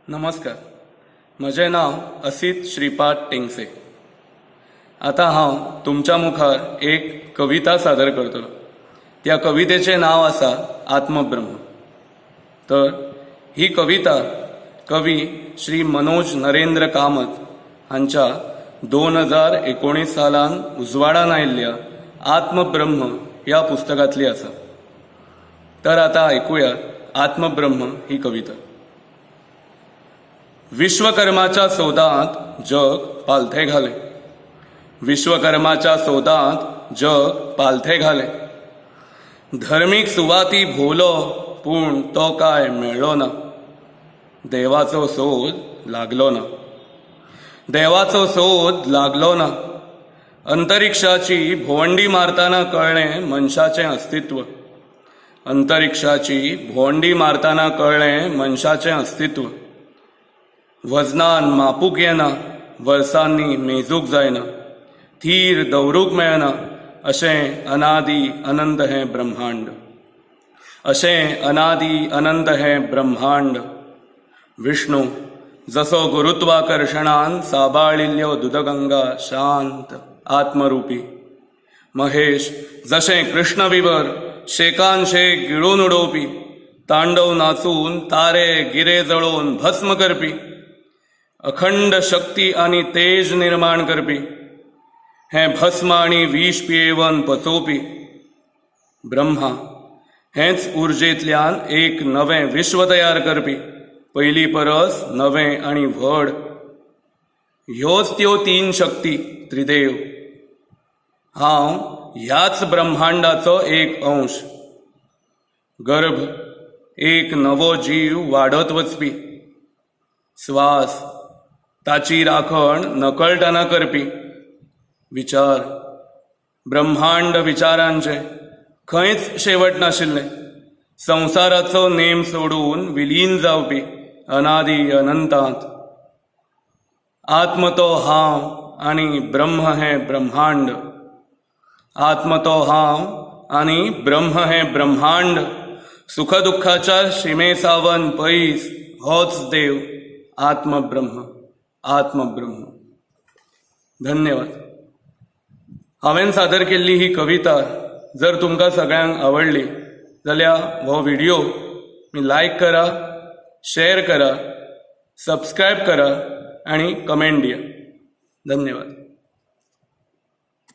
नमस्कार, म्हजें नांव असित श्रीपाद टेंगसे. आतां हांव तुमच्या मुखार एक कविता सादर करतलो. त्या कवितेचें नांव आसा आत्मब्रह्म. तर ही कविता कवी श्री मनोज नरेंद्र कामत हांच्या 2019 सालान उजवाडान आयिल्ल्या आत्मब्रह्म ह्या पुस्तकांतली आसा. तर आतां आयकुया आत्मब्रह्म ही कविता. विश्वकर्माच्या सोदांत जग पालथें घालें, विश्वकर्माच्या सोदांत जग पालथें घालें. धर्मीक सुवाती भोंवलो पूण तो काय मेळ्ळो ना, देवाचो सोद लागलो ना, देवाचो सोद लागलो ना. अंतरिक्षाची भोंवंडी मारतना कळ्ळें मनशाचें अस्तित्व, अंतरिक्षाची भोंवंडी मारतना कळ्ळें मनशाचें अस्तित्व. वजनान मापूंक येना, वर्सांनी मेजूंक जायना, थीर दवरूंक मेळना अशें अनादी अनंत हें ब्रह्मांड, अशें अनादी अनंत हें ब्रह्मांड. विष्णू जसो गुरुत्वाकर्शणान साबाळिल्ल्यो दुदगंगा शांत आत्मरुपी, महेश जशें कृष्णविवर शेकान शेक गिळून उडोवपी, तांडव नाचून तारे गिरे जळोवन भस्म करपी, अखंड शक्ती आनी तेज निर्माण करपी, हें भस्म आनी विष पियेवन पचोवपी ब्रह्मा हेंच उर्जेंतल्यान एक नवें विश्व तयार करपी, पयलीं परस नवें आनी व्हड. ह्योच त्यो तीन शक्ती त्रिदेव. हांव ह्याच ब्रह्मांडाचो एक अंश. गर्भ एक नवो जीव वाडत वचपी, स्वास ताची राखण नकळटना करपी, विचार ब्रह्मांड विचारांचे खंयच शेवट नाशिल्लें, संवसाराचो नेम सोडून विलीन जावपी अनादी अनंतांत. आत्म तो हांव आनी ब्रह्म हें ब्रह्मांड, आत्म तो हांव आनी ब्रह्म हें ब्रह्मांड. सुख दुख्खाच्या शिमे सावन पयस होच देव आत्मब्रह्म, आत्मब्रह्म. धन्यवाद. हांवें सादर केल्ली ही कविता जर तुमकां सगळ्यांक आवडली जाल्यार हो व्हिडियो लायक करा, शेअर करा, सबस्क्रायब करा आनी कमेंट दिया. धन्यवाद.